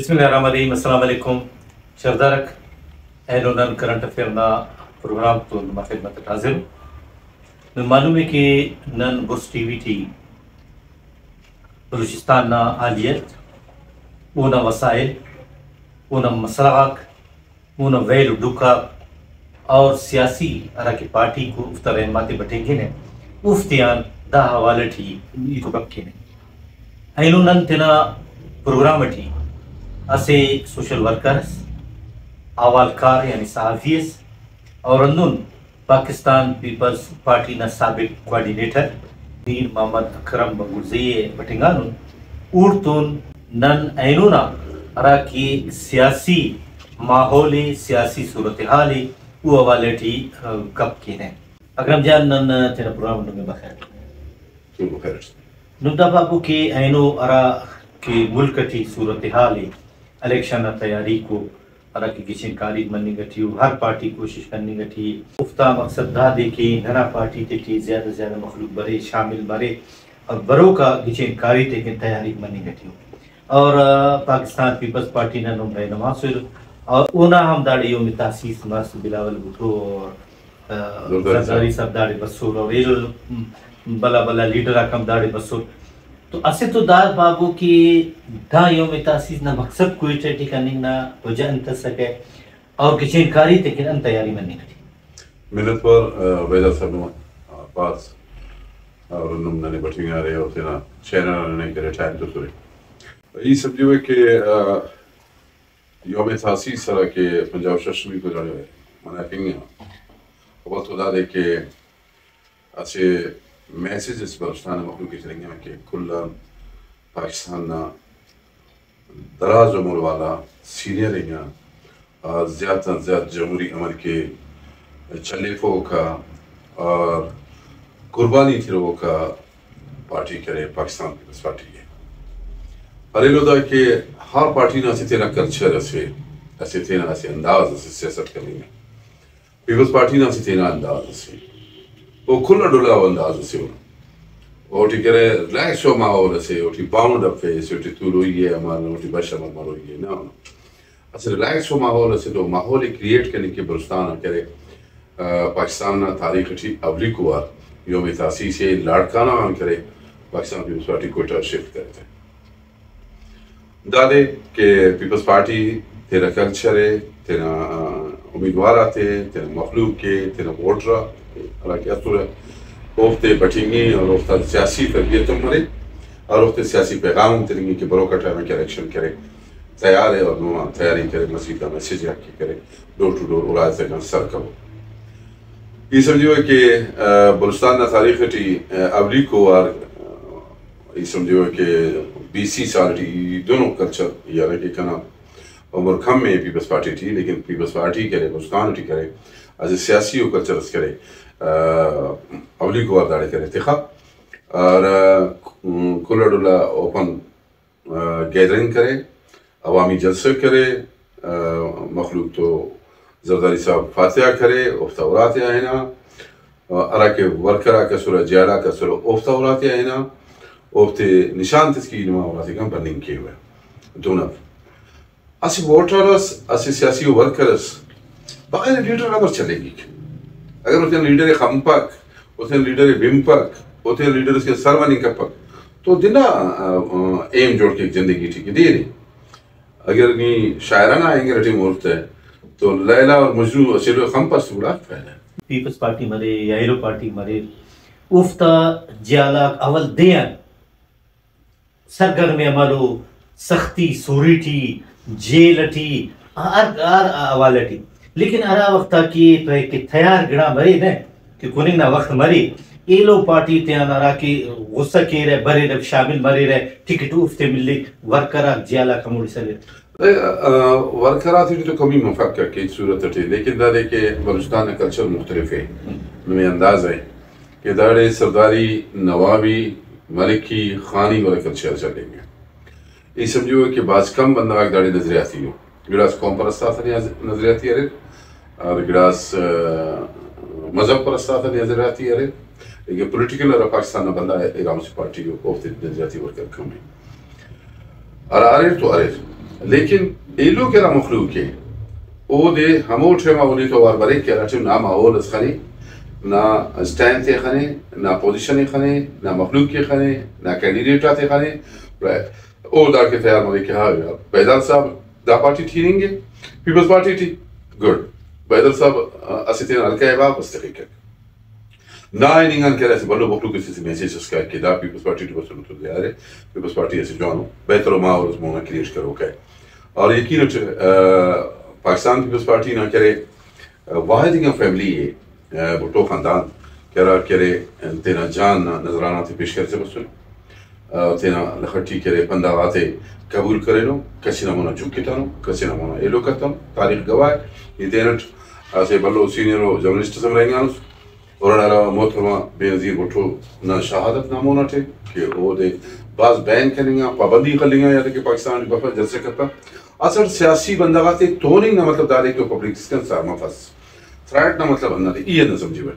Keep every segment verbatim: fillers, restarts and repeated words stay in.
بسم اللہ الرحمن الرحیم۔ السلام علیکم شاردارک۔ اینو نن کرنٹ افیئر نا پروگرام تو نما خدمت اٹ حاضر ان۔ نن معلوم ء کہ نن بس ٹی وی ٹی بلوچستان نا حالیت، اونا وسائل، اونا مسئلہ غاک، اونا ویل و ڈکھ آک اور سیاسی ہرا کہ پارٹیک ء اوفتا رہنما تے بٹنگنہ، اوفتیان دا حوالہ ٹی ہیت و گپ کینہ۔ اینو نن تینا پروگرام ٹی اسہ سوشل ورکر اس، حوالکار یعنی صحافی اس اور ہندن پاکستان پیپلز پارٹی نا سابق کوآرڈینیٹر میر محمد اکرم بنگلزئی ء بٹنگانن۔ اوڑتون نن اینو نا ہرا کہ سیاسی ماحول ء، سیاسی صورتحال ء، او حوالہ ٹی، آ، گپ کینہ۔ اکرم جان، نن تینا پروگرام ٹی نمے بخیر۔ تم بخیر۔ نم دا پاپو کہ اینو ہرا کہ ملک ٹی صورتحال ء، الیکشن نا تیاریک ء، ہرا کہ گچین کاریک مننگ ٹی ء، ہر پارٹی کوشش کننگ ٹی ء۔ اوفتا مقصد دادے کہ ننا پارٹی تیٹی زیادہ سے زیادہ مخلوق برے، شامل مرے اور بروک آ گچین کاری تیکن تیاریک مننگ ٹی ء۔ اور، آ، پاکستان پیپلز پارٹی نا نم رہنما اسر اور اونا ہم داڑے یوم تاسیس مس، بلاول بھٹو اور، آ، زرداری زرداری صاحب۔ صاحب داڑے بسر اور ایلو بھلا بھلا لیڈر آک ہم داڑے بسر۔ تو اسہ تو دا پاگو کہ دا یوم تاسیس نا مقصد کوئٹہ ٹی کننگ نا وجہ انت اسکہ اور گچین کاری تیکن انت تیاری مننگ ٹی؟ منت وار، آ، بیدار صاحب نما، آ، پاس اور نم ننے بٹنگارے اور تینا چینل آ ننے کرے ٹائم تو ترے۔ ای سمجھوے کہ، آ، یوم تاسیس ہرا کہ پنجاہ و شش میکو داڑے مناکنگ ء۔ اول تو دادے کہ اسہ میسج اس بلوچستان نا مخلوق ء تننگنہ کہ کل آن پاکستان نا دراج عمر والا سینئر انگا، آ، زیات آن زیات جمہوری عمل کہ چلیفوک آ اور قربانی تروک آ پارٹی کرے، پاکستان پیپلز پارٹی ء۔ پاریرو دا کہ ہر پارٹی نا اسہ تینا کلچر اسے، اسہ تینا اسہ انداز اسے سیاست کننگ ء۔ پیپلز پارٹی نا اسہ تینا انداز اسے، او کل ڈولا او انداز اسے۔ اوٹی کرے ریلیکس او ماحول اسے، اوٹی باؤنڈ اپ اسے، اوٹی تولوئی ء امر، اوٹی بش امر مروئی ء، نہ۔ اسہ ریلیکس او ماحول اسے تو ماحول ء کریئیٹ کننگ کہ بلوچستان آن کرے، آ، پاکستان نا تاریخ ٹی اولیکو وار یوم تاسیس ء لاڑکانہ غان کرے پاکستان پیپلز پارٹی کوئٹہ شفٹ کریتہ۔ دادے کہ پیپلز پارٹی تینا کلچر ء، تینا، آ، امیدوار آتے، تینا مخلوق ء، تینا ووٹر آ ہراکہ اسرہ، اوفتے بٹنگے اور اوفتا سیاسی تربیت ہم مرے اور اوفتے سیاسی پیغام ہم تننگے کہ بروکا ٹائما کہ الیکشن کرے، تیار ء اور نما تیاری کرے، مسیت آ میسج آک کہ کرے، ڈور ٹو ڈور اولائے تکان سر کبو۔ ای سمجھوہ کہ، آ، بلوچستان نا تاریخ ٹی، آ، اولیکو وار، آ، ای سمجھوہ کہ بیست سال ٹی ای دنو کلچر، ای ہرا کہ کنا عمر کم ء پیپلز پارٹی ٹی، لیکن پیپلز پارٹی کرے، بلوچستان ٹی کرے، اسہ سیاسی و کلچر اس کرے، آ، اولیکو وار داڑے کرے تخا۔ اور، آ، کل ڈولا اوپن آ، گیدرنگ کرے، عوامی جلسہ کرے، آ، مخلوق تو زرداری صاحب فاتحہ کرے، اوفتا اراتے آ ہنا، آ، ہراکہ ورکر آک اسرہ، جیہڑ آک اسرہ، اوفتا اراتے آ ہنا، اوفتے نشان تس کہ ای نما اراتے کن بننگ کیوہ۔ دونہ اسہ ووٹر اس، اسہ سیاسی ورکر اس، بغیر لیڈر امر چلیک؟ اگر اوتیان لیڈر ء خنپک، اوتیان لیڈر ء بنپک، اوتیان لیڈر اسکان سر مننگ کپک، تو دنا، آ، آ، ایم جوڑ کیک زندگی ٹی کہ دیر ء۔ اگر نی شاعرانہ اینگل ٹی مون تہ تو لیلیٰ اور مجنوں اسہ ایلو خنپس تو گڑا فائدہ۔ پیپلز پارٹی مرے یا ایلو پارٹی مرے، اوفتا جہلاک اول دے آن سرگرم ء امر او، سختی، سوری ٹی، جیل ٹی، ہر، ہر حوالہ ٹی۔ لیکن ہرا وخت آ کہ پائے کہ تیار گڑا مرے نہ، کہ کننگ نا وخت مرے، ایلو پارٹی تیان ہرا کہ غصہ کیرہ، بریرہ، شامل مریرہ، ٹکٹ اوفتے ملک، ورکر آک، جہلاک ہموڑے سلیر۔ اے، آ، ورکر آتیٹی تو کمی مفک کیک ہچ صورت ٹی، لیکن دادے کہ بلوچستان نا کلچر مختلف ء، نمے اندازہ ء۔ کہ داڑے سرداری، نوابی، ملکی، خانی ولے کلچر چلینگ ء۔ ای سمجھوہ کہ بھاز کم بندغ آک داڑے نظریاتی ء۔ گڑاس قوم پرست آتیان نظریاتی اریر، اور گڑاس، آ، مذہب پرست آتیان نظریاتی اریر۔ لیکن پولیٹیکل ہرا پاکستان نا بندغ ء، ایران اسہ پارٹی ء، اوفتے نظریاتی ورکر کم ء۔ ہرا اریر تو اریر۔ لیکن ایلو کہ ہرا مخلوق ءِ، اودے ہمو ٹائم آ اودے تو اوار بریک کہ ہرا ٹائم نا ماحول اس خنے، نا اسٹینڈ تے خنے، نا پوزیشن ءِ خنے، نا مخلوق ءِ خنے، نا کینڈیڈیٹ آتے خنے، او دا کہ تیار مریک کہ ہاں یار، بیدار صاحب دا پارٹی ٹی ہننگ ءِ، پیپلز پارٹی ٹی، گڈ۔ بیدار صاحب، آ، اسہ تینا حلقہ ءِ با، بس تخیکک۔ نا ہننگ آن کہ اسہ بھلو مخلوق اس اسہ میسج اس کائک کہ دا پیپلز پارٹی ٹی بسنو تو تیار ءِ، پیپلز پارٹی اسہ جوانو بہترو ماحول اس مونا کریٹ کروک ءِ۔ اور یقین اٹ، آ، پاکستان پیپلز پارٹی نا کہ ارے، آ، واحد انگا فیملی ءِ، آ، بھٹو خاندان کہ ہرا کہ ارے تینا جان نا نذرانہ تے پیش کرسا بسنو۔ آ، تینا لخ ٹی کہ ارے پندہ غاتے قبول کرینو، کس نا مونا جھک کتنو، کس نا مونا ایلو کتنو، تاریخ گواہ ءِ۔ ای تینٹ اسہ بھلو سینئر و جرنلسٹ اس ہم رہینگانس۔ اور اوڑان علاوہ محترمہ بے نظیر بھٹو نا شہادت نا مونا ٹی کہ اودے بھاز بین کننگا، پابندی خلنگا، یا کہ پاکستان ٹی بفر جلسہ کپہ۔ اسٹ سیاسی بندغ آتے توننگ نا مطلب دادے کہ او پبلک اسکان سر مفس۔ تھریٹ نا مطلب ہندادے، ای ہندا سمجھبہ۔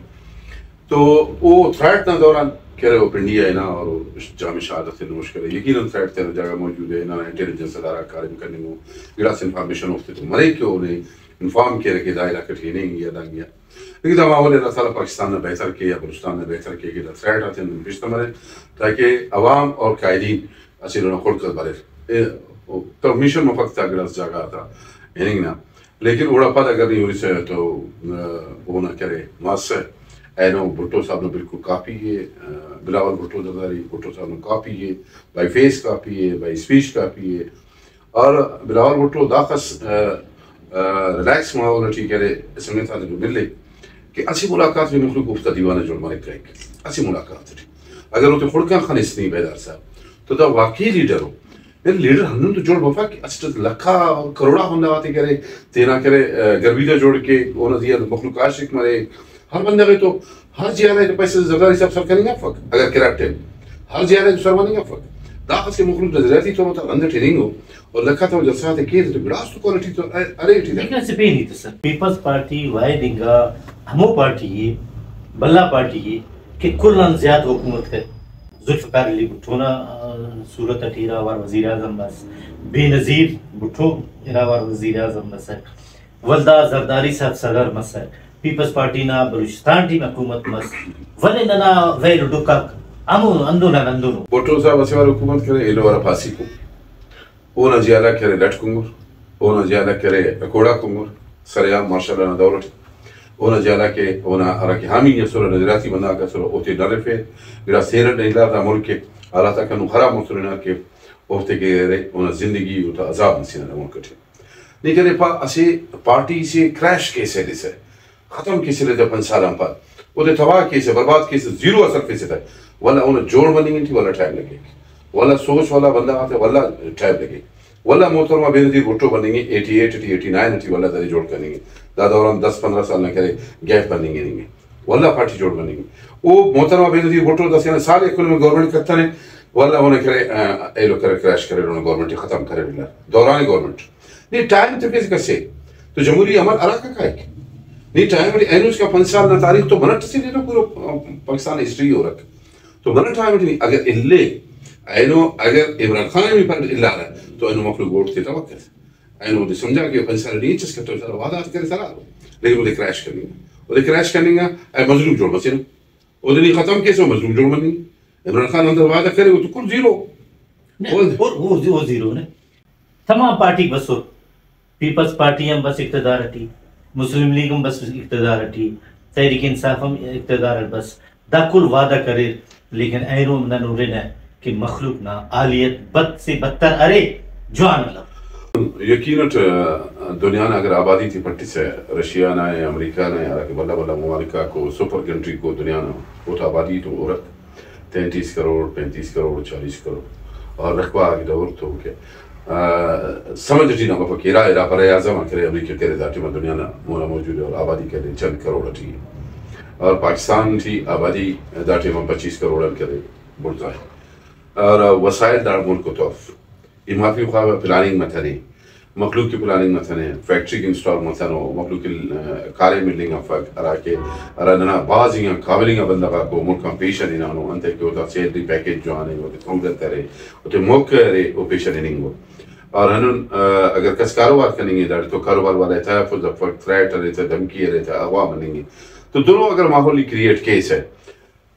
تو او تھریٹ نا دوران کہ ارے او پنڈی آ ہنا اور او جامع شہادت تے نوش کرے۔ یقیناً تھریٹ تینا جاگہ موجود ءِ، ننا انٹیلیجنس ادارہ کاریم کننگو، گڑاس انفارمیشن اوفتے تو مریک کہ اونے انفارم کیرہ کہ دا علاقہ ٹی ہننگ یا دانگ یا۔ لیکن دا ماحول اللہ تعالیٰ پاکستان نا بہتر کے یا بلوچستان نا بہتر کے کہ دا تھریٹ آتے ہندن پیش تمرے تاکہ عوام اور قائدین اسہ ایلو نا خڑک اس بریر۔ اے، او، پرمیشن مفک تا گڑاس جاگہ آتا ہننگ نا۔ لیکن اوڑا پد اگر نی ہُرسہ تو، آ، اونا کرے ماسہ اینو بھٹو صاحب نا بالکل کاپی ءِ، آ، بلاول بھٹو زرداری بھٹو صاحب نا کاپی ءِ، بائی فیس کاپی ءِ، بائی اسپیچ کاپی ءِ۔ اور بلاول بھٹو داخس، آ، آ، ریلیکس ماحول ٹی کرے سنگت آتے ٹی ملے کہ اسہ ملاقات بھی مخلوق اوفتا دیوان ءِ جوڑ مریک کائک۔ اسہ ملاقات ٹی اگر اوتے خڑکان خنس نی بیدار صاحب تو دا واقعی لیڈر ءُ۔ یعنی لیڈر ہندن تو جوڑ بفک کہ اسٹ لکھا کروڑا بندغ آتے کرے، تینا کرے، آ، گربیدہ جوڑ کے، اونا زیہا مخلوق عاشق مرے۔ ہر بندغ ءِ تو ہر جہان ءِ تو پیسہ زرداری صاحب سر کننگ افک، اگر کرپٹ ءِ ہر جہان ءِ تو سر مننگ افک۔ داخس کہ مخلوق نظریاتی طور آ رند اٹ ہننگ ءُ اور لکھا تو جلسہ آتے کیر تو گڑاس تو کوالٹی تو ارے ٹی۔ لیکن اسہ پین ہیت اس، پیپلز پارٹی واحد انگا ہمو پارٹی ءِ، بھلا پارٹی ءِ کہ کل آن زیات حکومت کرے۔ ذوالفقار علی بھٹو نا، آ، صورت اٹی ارا وار وزیر اعظم مس، بے نظیر بھٹو ارا وار وزیر اعظم مسک، ولدا زرداری صاحب صدر مسک، پیپلز پارٹی نا بلوچستان ٹی حکومت مس، ولے ننا ویل و ڈکھ آک ہمو ہندن آن ہندن ءُ۔ بھٹو صاحب اسہ وار حکومت کرے، ایلو وار پھاسی کو۔ اونا جہلک کرے لٹ کنگر، اونا جہلک کرے اکوڑا کنگر، سرعام مارشل لا نا دور ٹی۔ اونا جہلک ءِ، اونا ہرا کہ حامی اسرہ، نظریاتی بندغ آک اسرہ، اوتے ڈرفیر، گڑاس ایرٹ نا ہلار دا ملک ءِ حالات آک ہندن خراب مسر ہنار کہ اوفتے کہ ارے اونا زندگی اوتا عذاب مسنے ہندا ملک ٹی۔ نی کنے پا اسہ پارٹی سے کریش کیسہ ایلسہ۔ ختم کیسہ تے پنچ سال آن پد، اودے تباہ کیسہ، برباد کیسہ، زیرو آ سرفیسہ تہ، ولدا اونا جوڑ مننگ ٹی ولدا ٹائم لگک، ولدا سوچ والا بندغ آتے ولدا ٹائم لگک، ولدا محترمہ بینظیر بھٹو بننگ ءِ ایٹی ایٹ ٹی، ایٹی نائن ٹی ولدا دادے جوڑ کننگ ءِ۔ دا دوران دس پندرہ سال نا کرے گیپ بننگ ہننگ ءِ، ولدا پارٹی جوڑ مننگ ءِ۔ او محترمہ بینظیر بھٹو داسہ سال ایکونومی گورنمنٹ کتنے، ولدا اونا کرے، آ، ایلو کرے کریش کرے، اونا گورنمنٹ ختم کرے، دوران گورنمنٹ۔ نی ٹائم تفیسہ کسے تو جمہوری عمل ہراکا کائک۔ نی ٹائم ٹی اینو اسکان پنچ سال نا تاریخ تو منٹ اسے نی تو پورو پاکستان ہسٹری ہورک۔ تو منٹ ٹائم ٹی اگر الے، اینو اگر عمران خان ہم پارٹ الارہ تو اینو مخلوق ووٹ تیتوکہ۔ اینو اودے سمجھا کہ پنچ سال ٹی ہچ اس کتو سر وعدہ آتے کرے سر، لیکن اودے کریش کننگ۔ اودے کریش کننگ آ اے مظلوم جوڑ مسنے۔ اودے نی ختم کیسہ مظلوم جوڑ مننگ۔ عمران خان اندر وعدہ کرے او تو کل زیرو۔ نہ، اور او، او، او زیرو نے۔ تمام پارٹیک بسر، پیپلز پارٹی ہم بس اقتدار اٹی، مسلم لیگ ہم بس اقتدار اٹی، تحریک انصاف ہم اقتدار اٹ بس۔ دا کل وعدہ کریر، لیکن اینو ہم نن ہرنہ کہ مخلوق نا حالیت بد سے بدتر ارے، جوان الو۔ یقین اٹ، آ، دنیا نا اگر آبادی تے پٹسہ، رشیا نا ءِ، امریکہ نا ءِ، ہراکہ بھلا بھلا ممالک آکو، سپر کنٹری کو دنیا نا، اوتا آبادی تو ہرک۔ تینتیس کروڑ، پینتیس کروڑ، چالیس کروڑ اور رقبہ آک دور تو کہ، آ، سمجھ ٹی نا مفک کہ ارا ارا بر اعظم آ کرے، امریکہ کرے، دا ٹائم آ دنیا نا مونا موجود ءِ اور آبادی کرے چند کروڑ ٹی ءِ۔ اور پاکستان ٹی آبادی دا ٹائم آ پچیس کروڑ آن کرے بڑزا ءِ۔ اور وسائل داڑ ملک تو اف۔ ای مافی خواہ پلاننگ متنے، مخلوق کہ پلاننگ متنے، فیکٹری کہ انسٹال متنو، مخلوق کہ، آ، کاریم ملنگ افک، ہراکہ ہرا ننا بھاز انگا قابل انگا بندغ آکو ملک آن پیش آ ہنانو، انتئے کہ اوتا سیلری پیکیج جوان ءِ، اوتے سہولت ارے، اوتے موقع ارے، او پیش آ ہننگو۔ اور ہندن، آ، اگر کس کاروبار کننگ ءِ داڑے تو کاروبار والا ءِ تہ افس، دفک تھریٹ ارے تہ، دھمکی ارے تہ، اغوا مننگ ءِ۔ تو دنو اگر ماحول ای کریئیٹ کیسہ،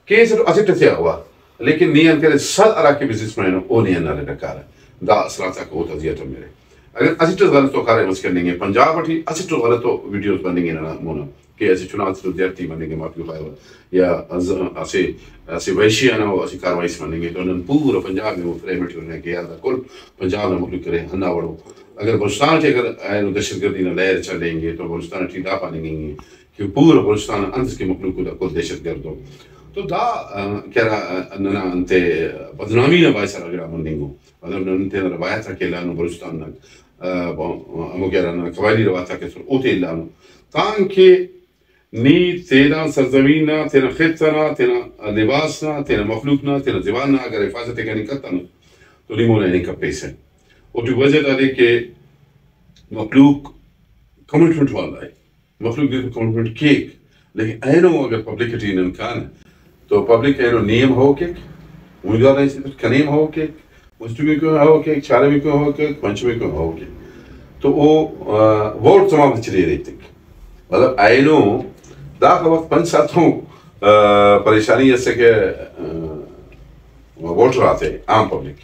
کیسہ تو اسٹ اسے اغوا، لیکن نی انت کرے صد ہرا کہ بزنس مین ءِ او نے ہنارے ڈکارہ۔ دا اثرات آک اوتا زیہا تمرہ۔ اگر اسٹ اس غلطو کاریم اس کننگ ءِ، پنجاب ٹی اسٹ غلطو ویڈیوز بننگ ءِ ننا مونا کہ اسہ چنا اسٹ زیادتی مننگ ءِ، مافی خواہوہ یا از-، اسہ، اسہ وحشیانہ اسہ کاروائی اس مننگ ءِ، تو نن پورا پنجاب ءِ او فریم ٹی ہُرنہ کہ یار دا کل پنجاب نا مخلوق ارے ہندا وڑو۔ اگر بلوچستان ٹی اگر اینو دہشت گردی نا لہر چلینگ ءِ تو بلوچستان ٹی دا پاننگ انگ ءِ کہ پورا بلوچستان نا انت اس کہ مخلوق ءِ دا کل دہشت گرد ءُ۔ تو دا، آ، کہ ہرا، آ، ننا انتے بدنامی نا باعث ہرا گڑا مننگ ءُ۔ مطلب نن تینا روایت آک الانو بلوچستان نا، آ، با-، ہمو کہ ہرا ننا قبائلی روایت آک اسر اوتے الانو۔ تانکہ نی تینا سرزمین نا، تینا خطہ نا، تینا لباس نا، تینا مخلوق نا، تینا زبان نا اگر حفاظت ءِ کننگ کتنس تو نی مونا ہننگ کپیسہ۔ اوٹی وجہ دادے کہ مخلوق کمٹمنٹ والا ءِ، مخلوق دے تو کمٹمنٹ کیک، لیکن اینو اگر پبلک ٹی نن کانہ تو پبلک اینو نی ہم ہو کیک، امیدوار نا حیثیت اٹ کنے ہم ہو کیک، مسٹمیکو ہم ہو کیک، چارمیکو ہم ہو کیک، پنچمیکو ہم ہو کیک۔ تو او، آ، ووٹ تمام چلے رہتک۔ مطلب اینو داخہ وخت پنچ سال تو، آ، پریشانی اسے کہ، آ، ووٹر آتے عام پبلک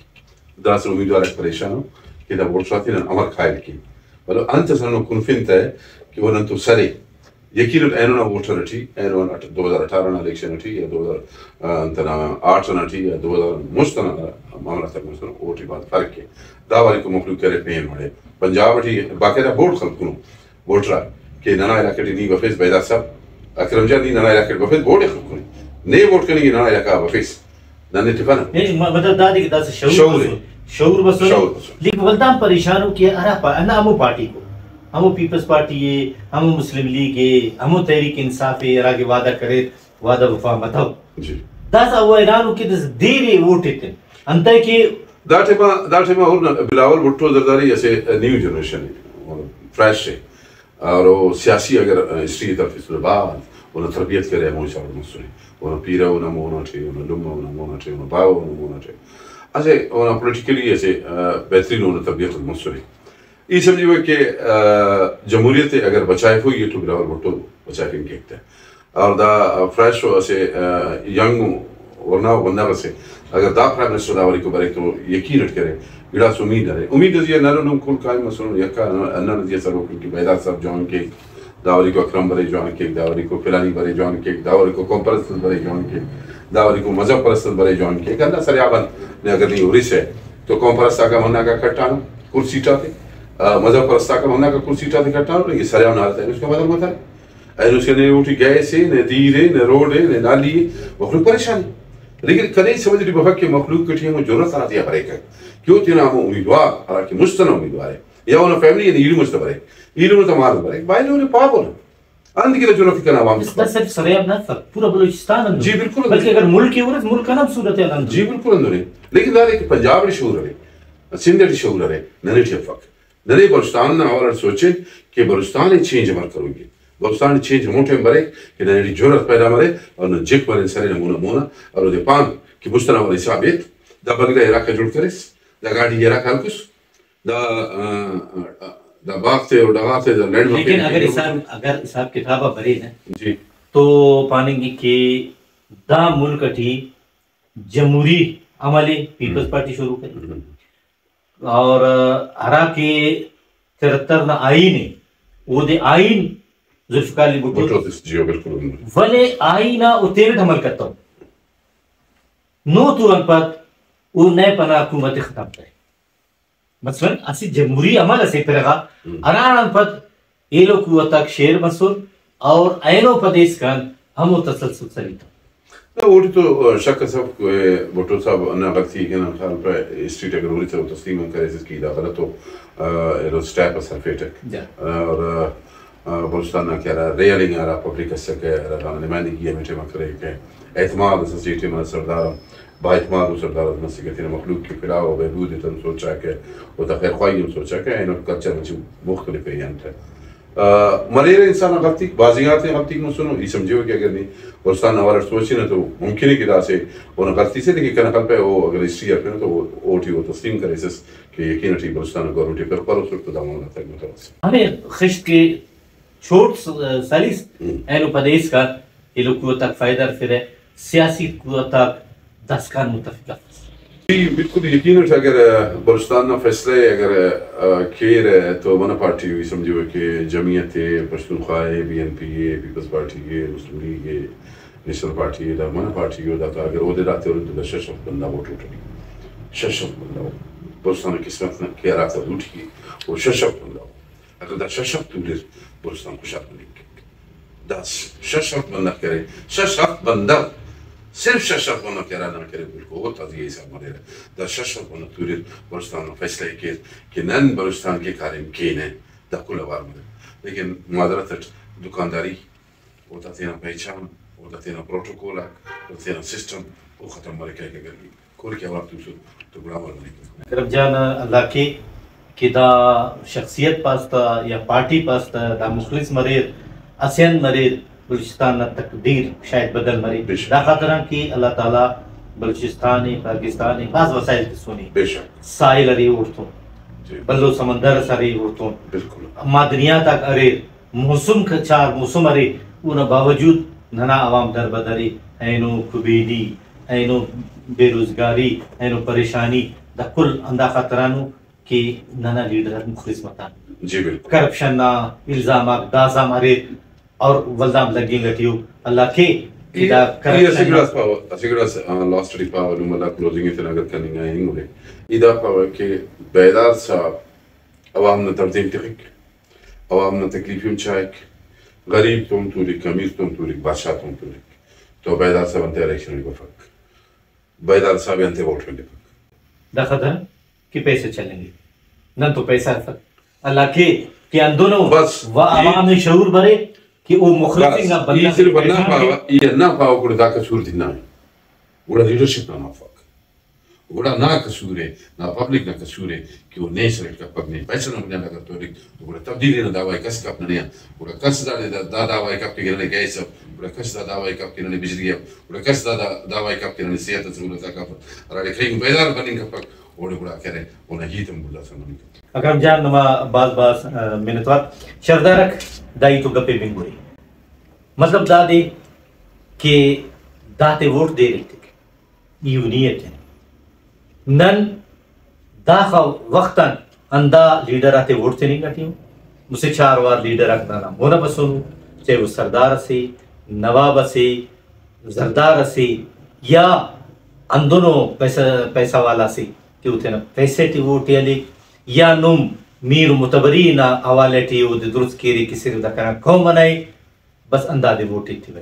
داسہ امیدوار آک پریشان ءُ کہ دا ووٹر آتے نن امر قائل کین۔ مطلب انت اس ہندنو کنفن تہ کہ او نن تو سرے۔ یقین اٹ اینو نا ووٹر ٹی، اینو نا اٹ-، دو ہزار اٹھارہ نا الیکشن ٹی یا دو ہزار، آ، انت نا آٹھ نا ٹی یا دو ہزار مست نا معاملہ تک مست نا، اوٹی بھاز فرق ءِ۔ دا واری کو مخلوق کرے پین وڑے۔ پنجاب ٹی باقاعدہ بورڈ خلکنو ووٹر آک کہ ننا علاقہ ٹی نی بفیس بیدار صاحب، اکرم جان نی ننا علاقہ ٹی بفیس، بورڈ ءِ خلکنے۔ نے ووٹ کننگ ننا علاقہ آ بفیس۔ ننے تفنہ۔ نہیں، م-، مطلب دا دے کہ داسہ شعور شعور بسنے۔ شعور بسنے۔ شعور بسنے۔ لیکن ولدا ہم پریشان ءُ کہ ہرا پا-، ہندا ہمو پارٹی کو، ہمو پیپلز پارٹی ءِ، ہمو مسلم لیگ ءِ، ہمو تحریک انصاف ءِ، ہرا کہ وعدہ کریر، وعدہ وفا متو۔ جی۔ داسہ او حیران ءُ کہ داسہ دیر ءِ ووٹ ایتن۔ انتئے کہ دا ٹائما، دا ٹائما اور نا بلاول بھٹو زرداری اسہ نیو جنریشن ءِ، فریش ءِ۔ اور او سیاسی اگر ہسٹری ءِ تفیسہ تو بھاز اونا تربیت کرے ہمو حساب اٹ مسنے۔ اونا پیرہ اونا مون اٹ ءِ، اونا لمہ اونا مون اٹ ءِ، اونا باوہ اونا مون اٹ ءِ۔ اسہ اونا پولیٹیکلی اسہ، آ، بہترین اونا تربیت اٹ مسنے۔ ای سمجھوہ کہ، آ، جمہوریت ءِ اگر بچائفوئی ءِ تو بلاول بھٹو بچائفنگ کیک تہ۔ اور دا فریش و اسہ، آ، ینگ ورناؤ بندغ اسے اگر دا پرائم منسٹر دا وریکو بریک تو یقین اٹ کرے، گڑاس امید ارے۔ امید نا زیہا نن ہم کل قائم مسنن، یکا ہندا نا زیہا سروکن کہ بیدار صاحب جوائن کیک، دا وریکو اکرم برے جوائن کیک، دا وریکو فلانی برے جوائن کیک، دا وریکو قوم پرست برے جوائن کیک، دا وریکو مذہب پرست برے جوائن کیک۔ ہندا سریابند نے اگر نی ہُرسہ تو قوم پرست آک ہم ہنداکا کٹانو کل سیٹ آتے، آ، مذہب پرست آک ہم ہنداکا کل سیٹ آتے کٹانو، لیکن سریابند حالت اینو اس کا بدل متنے۔ اینو اس کہ نے اوٹی گیس ءِ، نے دیر ءِ، نے روڈ ءِ، نے نالی ءِ، مخلوق پریشان ءِ۔ لیکن کنے سمجھ ٹی بفک کہ مخلوق ٹی ہمو جرات ہراتیا بریک کہ او تینا ہمو امیدوار ہرا کہ مست ئنا امیدوار ءِ یا اونا فیملی ئنا ایڑی مست بریک، ایلم تا مال بریک، بایدے اونے پابو نا۔ انت کہ جرات کنا عوام بس، بس صرف سریاب نہ، پورا بلوچستان اندن۔ جی بالکل اندن۔ بلکہ اگر ملک ءِ ہُرس، ملک ئنا ہم صورت حال اندن۔ جی بالکل اندن۔ لیکن دادے کہ پنجاب ٹی شعور ارے، سندھ ٹی شعور ارے، ننے ٹی افک۔ ننے بلوچستان نا حوالہ اٹ سوچن کہ بلوچستان ءِ چینج امر کروئی ءِ۔ بلوچستان ءِ چینج ہمو ٹائم بریک کہ ننے ٹی جرات پیدا مرے اور نن جک مرین سرین مونا مونا اور اودے پان کہ مست ئنا ولدا حساب ایت، دا بنگلہ ءِ ہراکا جوڑ کریس، دا گاڈی ءِ ہراکا ہلکس، دا، آ، آ، دا باغ تے اور ڈغار تے دا لینڈ مارک لیکن اگر حساب، اگر حساب کتاب آ برے نا، جی۔ تو پاننگ ءِ کہ دا ملک ٹی جمہوری عمل ءِ پیپلز ہم۔ پارٹی شروع کری۔ ہم۔ اور ہرا کہ ترہتر نا آئین ءِ، اودے آئین ذوالفقار علی بھٹو بھٹو تس، جی، بالکل۔ ولے آئین آ او تینٹ عمل کتو۔ نو تو آن پد او نیب ئنا حکومت ءِ ختم کرے۔ مثلاً اسہ جمہوری عمل اسے پرغا، ہم۔ ہراڑان پد ایلو قوت آک شیر مسر اور اینو پد ایسکان ہمو تسلسل سلیتو۔ نہ، اوٹی تو شک اس اف کہ بھٹو صاحب ہندا غلطی ءِ کہ نن خیال پہ ہسٹری ٹی اگر ہُرسہ او تسلیم ہم کریسس کہ دا غلط ءُ، آ، ایلو اسٹیپ اس ہرفیٹک۔ جا۔ اور، آ، بلوچستان نا کہ ہرا ریئلنگ ہرا پبلک اسکہ، ہرا دانا نمائندگی ہمے ٹائم آ کریکہ، اعتماد اس اسہ ٹائم آ سردار آن با اعتماد ءُ سردار آتے مسکہ، تینا مخلوق کہ فلاح و بہبود ایت ہم سوچاکہ، اوتا خیر خواہی ہم سوچاکہ، اینو کلچر مچہ مختلف ءِ انت ءِ۔ آ، مریرہ انسان نا غلطیک، بھازنگا تینا غلطیک مسنو، ای سمجھیوہ کہ اگر نی بلوچستان نا حوالہ ٹی سوچنہ تو ممکن ءِ کہ داسہ اونا غلطی سے، لیکن کنا خیال پائے او اگر ہسٹری آ پنہ تو او، اوٹی او تسلیم کریسس کہ یقین ٹی بلوچستان نا گورنمنٹ ءِ پرخ بروسٹ تو دا معاملہ تک متوسہ۔ ہمے خشت کہ چوٹ س-، سلیس ہم۔ اینو پدیس کار ایلو قوت آک فائدہ ہرفرہ، سیاسی قوت آک داسکان متفق افس۔ جی، بالکل یقین اٹ اگر، آ، بلوچستان نا فیصلہ ءِ اگر، آ، کیرہ تو منہ پارٹی ای سمجھوہ کہ جمعیت ءِ، پشتونخوا ءِ، بی این پی ءِ، پیپلز پارٹی ءِ، مسلم لیگ ءِ، نیشنل پارٹی ءِ، دا منہ پارٹی ءِ، دا اگر اودے دا تیرن تو دا شش ہفت بندغ ووٹ اٹ ٹی، شش ہفت بندغ بلوچستان نا قسمت نا کہ ہرافتا دوٹی ءِ، او شش ہفت بندغ۔ اگہ دا شش ہفت تولر، بلوچستان خوشحال مننگ کیک۔ دا شش ہفت بندغ کہ ارے، شش ہفت بندغ، صرف شش ہفت بندغ کہ ہرا ننا کرے ملک اوفتا زی آ حساب مریرہ۔ دا شش ہفت بندغ تولر، بلوچستان نا فیصلہ ءِ کیر کہ نن بلوچستان کہ کاریم کینہ، دا کل اوار مریر۔ لیکن معذرت اٹ دکانداری، اوتا تینا پہچان، اوتا تینا پروٹوکول آک، اوتا تینا سسٹم، او ختم مریک۔ اگہ کل کہ اوار توسر تو گڑا عمل مریک۔ اکرم جان، اللہ کے کہ دا شخصیت پاس تا یا پارٹی پاس تا دا مخلص مریر، اسہ انت مریر، بلوچستان نا تقدیر شاید بدل مرے۔ بے شک۔ دا خاطر آن کہ اللہ تعالیٰ بلوچستان ءِ، پاکستان ءِ بھاز وسائل تسنے۔ بے شک۔ ساحل ارے اوڑتون، جی۔ بھلو سمندر اس ارے اوڑتون، بالکل۔ معدنیات آک اریر، موسم ک-، چار موسم ارے، اونا باوجود ننا عوام دربدر ءِ، اینو کبینی، اینو بے روزگاری، اینو پریشانی، دا کل ہندا خاطرانو کہ ننا لیڈر آک مخلص متان۔ جی بالکل۔ کرپشن نا الزام آک داسہ ہم اریر اور ولدام لگنگ ٹی ءُ۔ اللہ کے کہ ای، دا ای اسہ کرپشن نا گڑاس پاوہ، اسہ گڑاس، آ، لاسٹ ٹی پاوہ، نم اللہ کلوزنگ ءِ تینا اگر کننگ آ ہنگ اُرے۔ ای دا پاوہ کہ بیدار صاحب عوام نا دردیم تخک، عوام نا تکلیف ہم چائک، غریب تون تولک، امیر تون تولک، بادشاہ تون تولک، تو بیدار صاحب انتئے الیکشن ٹی بفک؟ بیدار صاحب انتئے ووٹ ملپک؟ دا خاطر کہ پیسہ چلینگک، نن تو پیسہ افک۔ اللہ کے کہ ہندنو بس و ای عوام شعور برے کہ او مخلص بس انگا ای بندغ صرف ہندا پاوہ، ای ہندا پاوہ گڑا دا قصور دنا ءِ، گڑا لیڈرشپ نا مفک۔ گڑا نا قصور ءِ، نا پبلک نا قصور ءِ کہ او نے سلیکٹ کپک، نے پیسہ نا بنیاد آ کتورک، تو گڑا تبدیلی نا دعوی کس کپ ننے آ۔ گڑا کس داڑے دا، دا دعوی کپ کہ ننے گیس اف، گڑا کس دا دعوی کپ کہ ننے بجلی اف، گڑا کس دا، دا دعوی کپ کہ ننے صحت نا سہولت آک اف۔ ہراڑے کہیو بیدار بننگ کپک، اوڑے گڑا کہ ارے اونا ہیت ہم بھلا سا مننگ کپک۔ اکرم جان، نما بھاز بھاز، آ، منتوار۔ شاردارک دا ہیت و گپ ءِ بنگرے۔ مطلب دادے کہ داتے ووٹ دیر ایتک۔ ای و نی اتن۔ نن داخہ وخت آن ہندا لیڈر آتے ووٹ تننگ ٹی اُن۔ مسہ چار وار لیڈر آک ننا مونا بسونو، چاہے او سردار اسے، نواب اسے، زردار اسے یا ہندنو پیسہ، پیسہ والا اسے کہ او تینا پیسہ ٹی ووٹ ءِ ہلیک، یا نم میر و متبری نا حوالہ ٹی اودے درست کیرے کہ صرف دا کنا قوم انا ءِ، بس ہندادے ووٹ ایتیوہ۔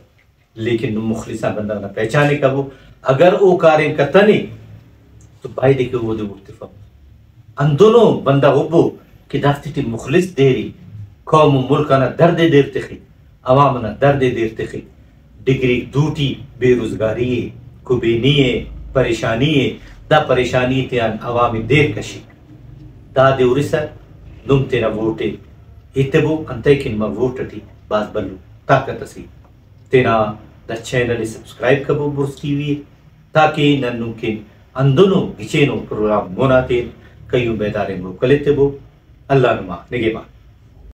لیکن نم مخلص آ بندغ نا پہچان ءِ کبو، اگر او کاریم کتنے تو بایدے کہ اودے ووٹ تفبو۔ ہندنو بندغ ہبو کہ دافتے ٹی مخلص دیر ءِ، قوم و ملک انا درد ءِ دیر تخک، عوام انا درد ءِ دیر تخک، ڈگریک دوٹی، بے روزگاری ءِ، کبینی ءِ، پریشانی ءِ، دا پریشانی تیان عوام ءِ دیر کشک۔ دادے ہرسہ نم تینا ووٹ ءِ ایتبو، انتئے کہ نما ووٹ ٹی بھاز بھلو طاقت اسے۔ تینا دا چینل ءِ سبسکرائب کبو بڑز ٹی وی ءِ، تاکہ نن نم کن ہندنو گچینو پروگرام مونا تین، کہیو بیدارے موکل ایتبو۔ اللہ نما نگہبان۔